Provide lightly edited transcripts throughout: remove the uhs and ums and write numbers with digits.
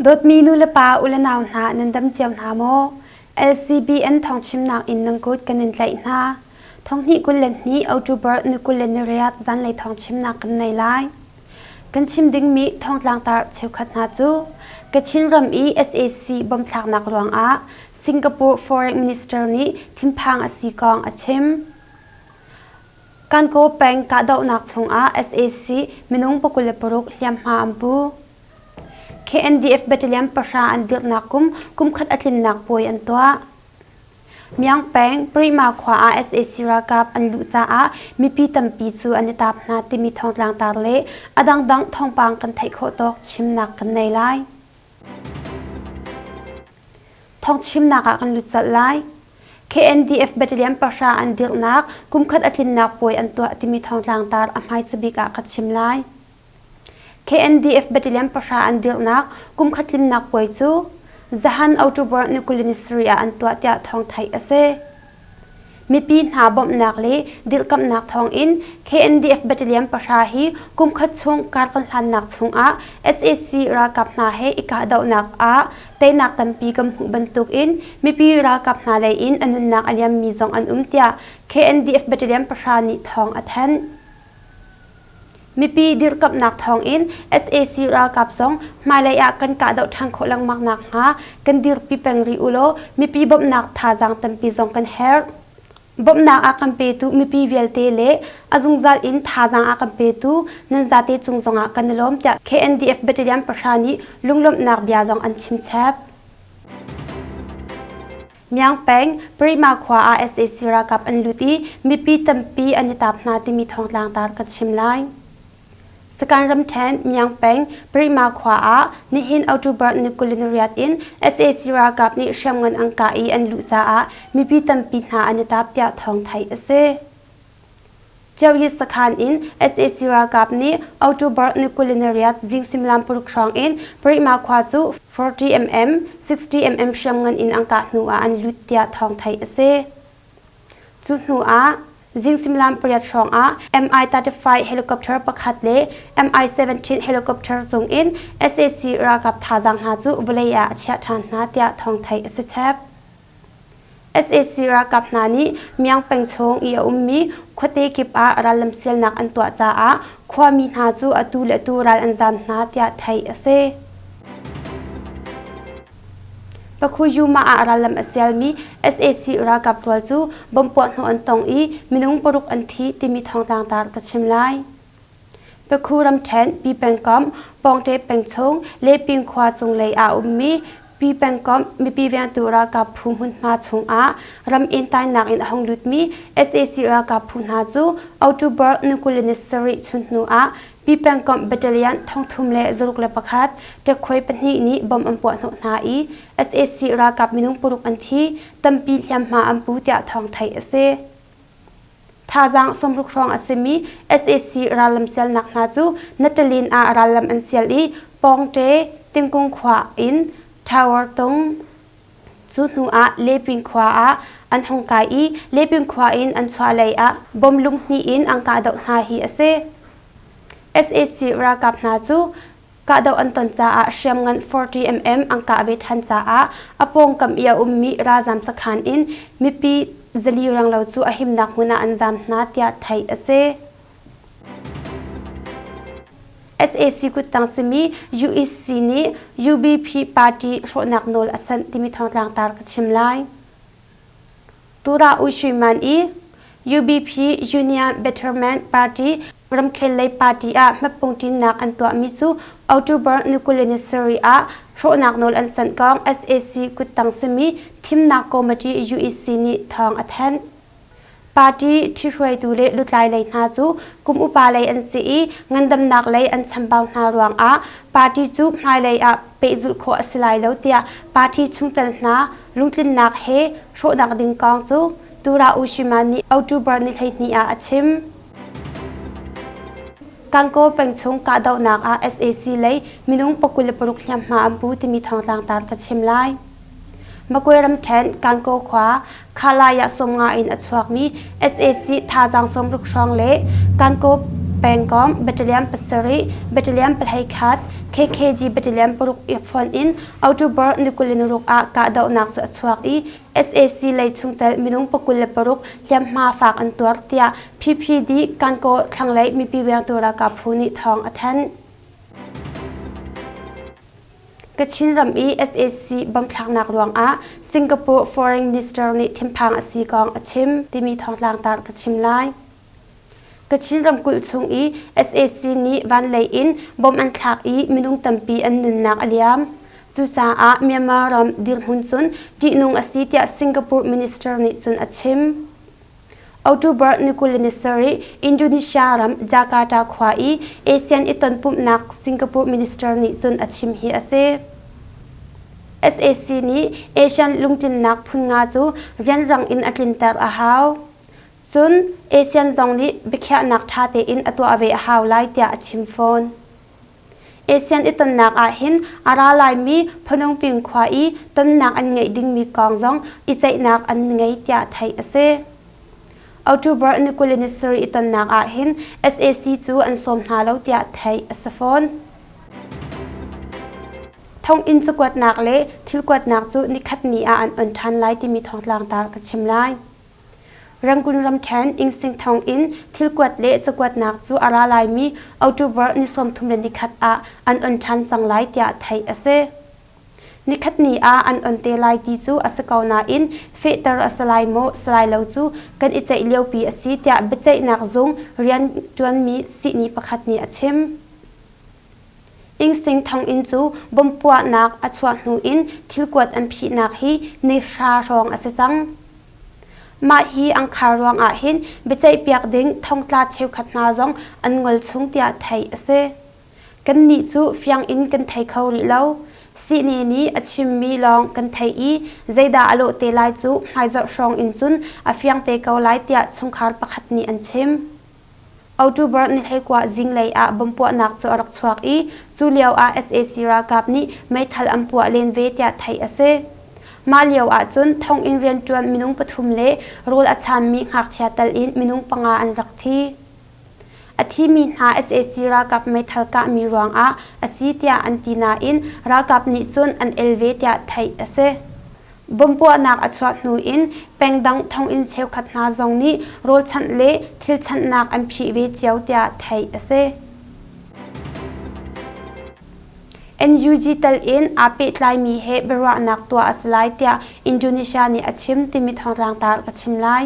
Dawtmi nu le pa u le nau hna nan dam cio hna maw? LCBN thawngchimnak in nan kut kan in tlaih hna. Thonghnih 22 October ni 28 zanlei thawngchimnak kan nei lai. Kan chim dingmi thawngtlangtar cheukhat hna cu Kachin ram i sac bomthlaknak ruangah Singapore Foreign Minister nih thinphang a si kong a chim. Kankaw peng kahdohnak chungah sac minung 26 hliamhma an pu. KNDF Battalion pahra an dirhnak kum kumkhat a tlinnak puai an tuah. Myang peng Prima khua ah sac ralkap an luh caah mipi tampi cu an i taap hna timi thawngtlangtar le a dangdang thawngpang kan theih khawh tawk chimnak kan nei lai. Thawngchimnak ah kan lut colh lai. KNDF Battalion pahra an dirhnak kumkhat a tlinnak puai an tuah timi thawngtlangtar a hmaisa bik ah ka chim lai. KNDF Battalion pahra an dirhnak kumkhat tlinnak puai cu zahan October ni 27 ah an tuah tiah thawng theih a si. Mipi hna bawmhnak le dirhkamhnak thawngin KNDF Battalion pahra hi kumkhat chung kar kan hlannak chungah sac ralkap hna he i kahdohnak ah teinak tampi kan hmuh bantukin mipi ralkap hna lei in a nunnak a liammi zong an um tiah KNDF Battalion pahra nih thawng a thanh. Mipi dirhkamhnak thawngin sac ralkap zong hmailei ah kan kahdoh ṭhan khawh lengmang nakhnga kan dirpi peng rih ulaw mipi bawmhnak thazaang tampi zong kan herh. Bawmhnak a kan petu mipi vialte le a zungzal in thazaang a kan petu nan zate cung zongah kan i lawm tiah KNDF Battalion pahra nih lunglawmhnak bia zong an chim chap. Myang peng Prima khua ah sac ralkap an lut i mipi tampi an i taap hna timi thawngtlangtar ka chim lai. Sakan ramṭhen Myang peng Prima khua ah nihin October ni 28 in sac ralkap nih hriamngan an kah i an luh caah mipi tampi hna an i taap tiah thawng theih a si. Ceuyi sakhan in sac ralkap nih October ni 28 zing suimilam paruk hrawng in Parihma khua cu 40mm, 60mm hriamngan in an kah hnu ah an lut tiah thawng theih a si. Cu hnu ah zing suimilam pariat hrawng ah Mi-35 helicopter pakhat le Mi-17 helicopter cung in sac ralkap thazaang hna cu vawlei ah a chiah ṭhan hna tiah thawng theih a si chep. Sac ralkap hna nih Myang peng chung i a ummi khuate kip ah rallam sialnak an tuah caah khuami hna cu atu le atu ral an zaam hna tiah theih a si. Pakhuyuma ah rallam a sialmi sac ralkap rual cu bomb puahhnawh an tong i minung paruk an thi timi thawngtlangtar ka chim lai. Pakhu ramṭhen Pi pengkomh Pawngṭe pengchung Leping khua cunglei ah a ummi Pi pengkomh mipi vengtu ralkap phu hmunhma chungah ram inn tainak in a hung lutmi sac ralkap phu hna cu October ni 27 chunhnu ah Pi pengkomh battalion 3161 ṭekhuai pahnih nih bomb an puahhnawh hna i sac ralkap minung paruk an thi, tampi hliamhma an pu tiah thawng theih a si. Thazaang 60 hrawng a simi sac rallam sialnak hna cu Natalin ah rallam an sial i Pawngṭe Tingkung khua in Tower tung cu hnu ah Leping khua ah an hung kai i Leping khua in an chuah lei ah bom lung hnih in an kahdoh hna hi a si. Sac ralkap hna cu Kahdoh an ton caah hriamngan 40mm an kah ve ṭhan caah a pawngkam i a ummi ralzaam sakhan in mipi zali renglo cu a himnak hmun ah an zaam hna tiah theih a si. Sac kuttang simi UEC nih UBP party hrawhnak nawl a sanh timi thawngtlangtar ka chim lai. Tura U Shwe Man i UBP Union Betterment Party ramkhel lei party ah hmatpungṭinnak an tuahmi cu October ni 27 ah hrawhnak nawl an sanh kong sac kuttang simi thimnak committee UEC nih thawng a thanh. Party ṭhihruaitu le lutlai lei hna cu kum upa lei an si i ngandamnak lei an chambau hna ruangah party cu hmailei ah pehzulh khawh a si lai lo tiah party chungtel hna lungtlinnak he hrawhnak ding kong cu Tura Ushima nih October ni 12 ah a chim. Kankaw pengchung kahdohnak ah sac lei minung 26 hliamhma an pu timi thawngtlangtar ka chim lai. Magwe ramṭhen Kankaw khua Khalai ah 50 in a chuakmi sac thazaang 60 hrawng le Kankaw Pengkomh Battalion pasarih, Battalion pahleikhat, KKG Battalion paruk i fonh in October ni 26 ah kahdohnak cu a chuak i sac lei chungtel minung 26 hliamhma fak an tuar tiah PPD Kankaw thlanglei mipi vengtu ralkap phu nih thawng a thanh. Kachin ram i sac bomthlaknak ruangah Singapore Foreign Minister nih thinphang a si kong a chim timi thawngtlang tar ka chim lai. Kachin ramkulh chung i sac nih vanlei in bom an thlak i minung tampi an nunnak a liam. Cucaah Myanmar ram dirhmun cun ṭihnung a si tiah Singapore Minister nih cun a chim. October ni 27 Indonesia ram Jakarta khua i ASEAN i tonpumhnak Singapore Minister nih cun a chim hi a si. Sac nih ASEAN lungtlinnak phun nga cu rianrang in a tlinter a hau. Cun ASEAN zong nih biakhiahnak ṭha tein a tuah ve a hau lai tiah a chim fawn. ASEAN i tonnak ahhin a ra laimi Phnom Penh khua i tonnak an ngeih dingmi kong zong i ceihnak an ngei tiah theih a si. October ni 27 i tonnak ahhin sac cu an sawm hna lo tiah theih a si fawn. Thonginn cakuatnak le thil kuatnak cu nikhat ni ah an on ṭhan lai timi thawngtlangtar ka chim lai. Rangoon ramṭhen Ingsing thonginn thilkuat le cakuatnak cu a ra laimi October ni 31 ah an on ṭhan cang lai tiah theih a si. Nikhatni ah an on te lai ti cu a si ko nain fehter a si lai maw si lai lo cu kan i ceih liopi a si tiah biaceihnak zung rianṭuanmi sihni pakhat nih a chim. Ingsing thonginn cu bomb puahnak a chuah hnu in thilkuat an phihnak hi ni hra hrawng a si cang. Mah hi an khar ruangah hin biaceihpiak ding thongtla cheukhat hna zong an ngol chung tiah theih a si. Kannih cu fiang in kan thei kho rih lo. Sihni nih a chimmi lawng kan theih i zeidah a lawh te lai cu hmaizarh hrawng in cun a fiang te ko lai tiah chungkhar pakhat nih an chim. October ni 19 zinglei ah bomb puahnak cu a rak chuak i cu lio ah sac ralkap nih meithal an puah len ve tiah theih a si. Mah lio ah cun thonginn rianṭuan minung pathum le rawl a chaanmi ngakchia tal in minung panga an rak thi. A thimi hna sac ralkap meithal kahmi ruangah a si tiah an ti nain ralkap nih cun an el ve tiah theih a si. Bomb puahnak a chuah hnu in pengdang thonginn cheukhat hna zong nih rawlchanh le thilchanhnak an phih ve cio tiah theih a si. NUG tal in aa pehtlaimi he biaruahnak tuah a si lai tiah Indonesia nih a chim timi thawngtlang tar ka chim lai.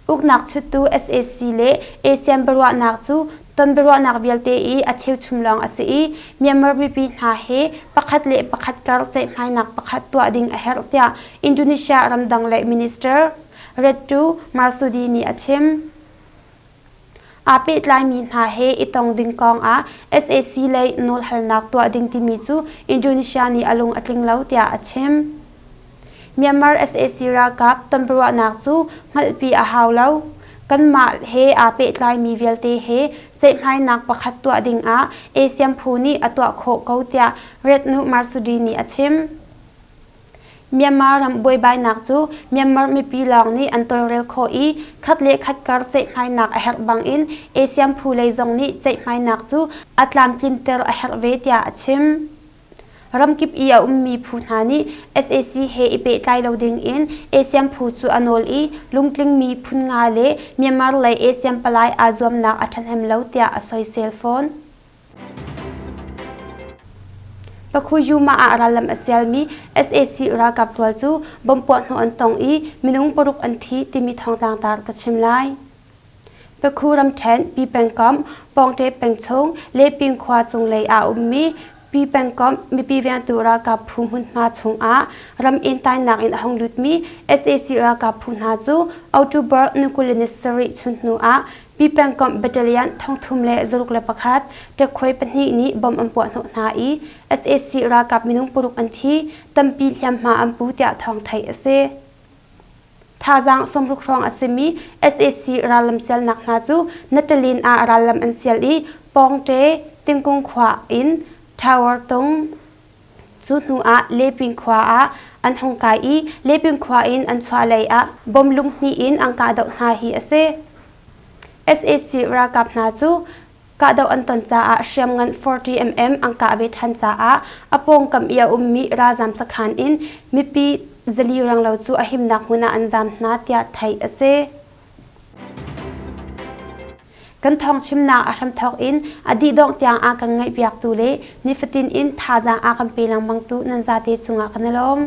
Uknak chuttu sac le ASEAN biaruahnak cu ton biaruahnak vialte i a cheuchum lawng a si i Myanmar mipi hna he pakhat le pakhat kar ceihmainak pakhat tuah ding a herh tiah Indonesia ramdang lei minister Retno Marsudi nih a chim. Aa pehtlaimi hna he i tong ding kong ah sac lei nawlhalnak tuah ding timi cu Indonesia nih a lung a tling lo tiah a chim. Myanmar sac ralkap tonbiaruahnak cu hngalhpi a hau lo. Kanmah he aa pehtlaimi vialte he ceihmainak pakhat tuah ding ah ASEAN phu nih a tuah khawh ko tiah Retno Marsudi nih a chim. Myanmar ram buaibainak cu Myanmar mipi lawng nih an tawlrel khawh i khat le khat kar ceihmainak a herh bangin ASEAN phu lei zong nih ceihmainak cu a tlamtlinter a herh ve tiah a chim. Ramkip i a ummi phu hna nih sac he i pehtlai lo dingin ASEAN phu cu a nawl i lungtlingmi phun nga le Myanmar lei ASEAN palai aa zuamnak a ṭhahnem lo tiah a soisel fawn. Pakhuyuma ah rallam a sialmi sac ralkap rual cu bomb puahhnawh an tong i minung paruk an thi timi thawngtlang tar ka chim lai. Pakhu ramṭhen Pi pengkomh Pawngṭe pengchung Leping khua cunglei ah a ummi Pi pengkomh mipi vengtu ralkap phu hmunhma chungah ram entainak in a hung lutmi sac ralkap phu hna cu October ni 27 chun hnu ah Pi pengkomh battalion 3161 ṭekhuai pahnih nih bomb an puahhnawh hna i sac ralkap minung paruk an thi, tampi hliamhma an pu tiah thawng theih a si. Thazaang 60 hrawng a simi sac rallam sialnak hna cu Natalin ah rallam an sial i Pawngṭe, Tingkung khua in Tower tung Cu hnu ah Leping khua ah an hung kai i Leping khua in an chuah lei ah bom lung hnih in an kahdoh hna hi a si. Sac ralkap hna cu kahdoh an ton caah hriamngan 40mm an kah ve ṭhan caah a pawngkam i a ummi ralzaam sakhan in mipi 400 renglo cu a himnak hmun ah an zaam hna tiah theih a si. Kan thawngchimnak a hramthawk in a dihdongh tiang a kan ngaihpiaktu le nifatin in thazaang a kan pe lengmangtu nan zate cungah kan i lawm.